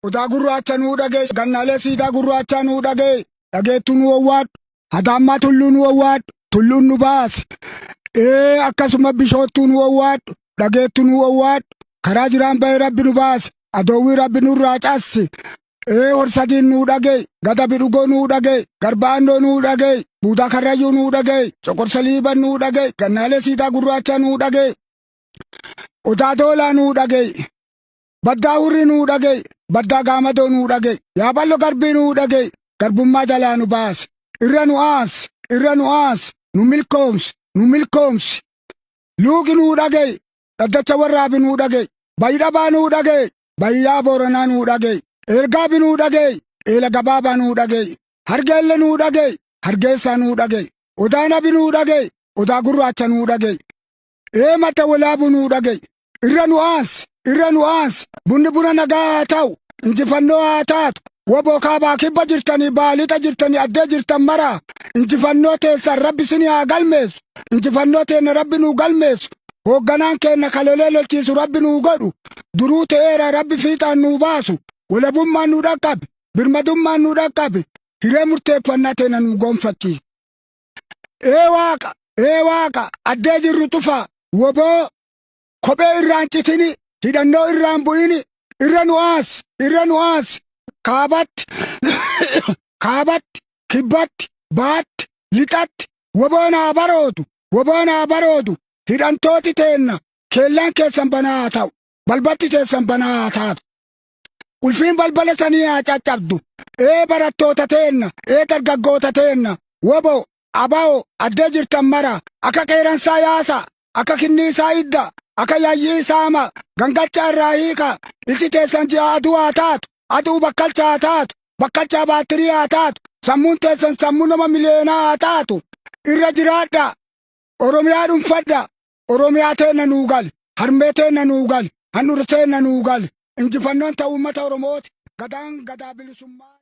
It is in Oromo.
Odaa gurraacha nuu dhagee, gannaalee siidaa gurraachaa nuu dhagee, dhageettuu nu owwaadhu, hadaammaa tulluu nu owwaadhu, tulluun nu baasi. Ee akkasuma bishoottuu nu owwaadhu, dhageettuu nu owwaadhu, karaa jiraan bahee rabbi nu baasi, adoowwii rabbi nurraa cassi. Ee horsadiin nuu dhagee, gada bidhugoo nuu dhagee, garbaannoo nuu dhagee, buudaa karrayyuu nuu dhagee, coqorsa liiban nuu dhagee, gannaalee siidaa gurraachaa nuu dhagee, odaa doolaa nuu dhagee. Baddaa hurrii nuu dhagee, baddaa gaamadoo nuu dhagee, yaaballo garbii nuu dhagee, garbummaa jalaa nu baasi. Irra nu aansi, irra nu aansi, nu milkoomsi, nu milkoomsi. Luuqi nuu dhagee, dhaddacha warraabi nuu dhagee, bayidhabaa nuu dhagee, bayyaa booranaa nuu dhagee, ergaabi nuu dhagee, eela gabaabaa nuu dhagee, hargeelle nuu dhagee, hargeessaa nuu dhagee, odaa nabi nuu dhagee, odaa gurraacha nuu dhagee. Ee madda walaabuu nuu dhagee, irra nu aansi, irra nu aansi, bunni buna nagaa haa ta'u, injifannoo haa taatu, woboo kaabaa kibba jirtanii baalixa jirtanii addee jirtan maraa, injifannoo teessan rabbi isinii haa galmeessu, injifannoo teenna rabbi nuu galmeessu, hoogganaan keenna kalolee lolchiisu rabbi nuu godhu, duruu ta'eera rabbi fiixaan nuu baasu, walabummaan nu dhaqqabe, birmadummaan nu dhaqqabe, hiree murteeffannaa teenna nuu gonfachiisu. Ee waaqa, ee waaqa, addee jirru tufa, woboo kophee irraan citini, hidhannoo irraan bu'ini, irra nu aansi, irra nu aansi, kaabatti, kaabatti, kibbatti, baatti, lixatti, woboon haa baroodu, woboon haa baroodu, hidhantooti teenna, keellaan keessan banaa haa ta'u, balbalti teessan banaa haa taatu. Ulfiin balbala sanii haa caccabdu. Ee barattoota teenna, ee dargaggoota teenna, woboo, aba'o, addee jirtan mara, akka qeeransaa yaasa, akka kinniisaa idda, akka yayyii saama, gangalcha irraa hiika, ilti teessan ji'a aduu haa taatu, aduu bakkalcha haa taatu, bakkalchaa baatirii haa taatu, sammuun teessan sammuu nama miliyeenaa haa taatu, irra jiraadha, Oromiyaa dhuunfadha, Oromiyaa teenna nuu gali, harmee teenna nuu gali, handhuura teenna nuu gali, injifannoon ta'u uummata Oromooti, gadaan gadaa bilisummaa.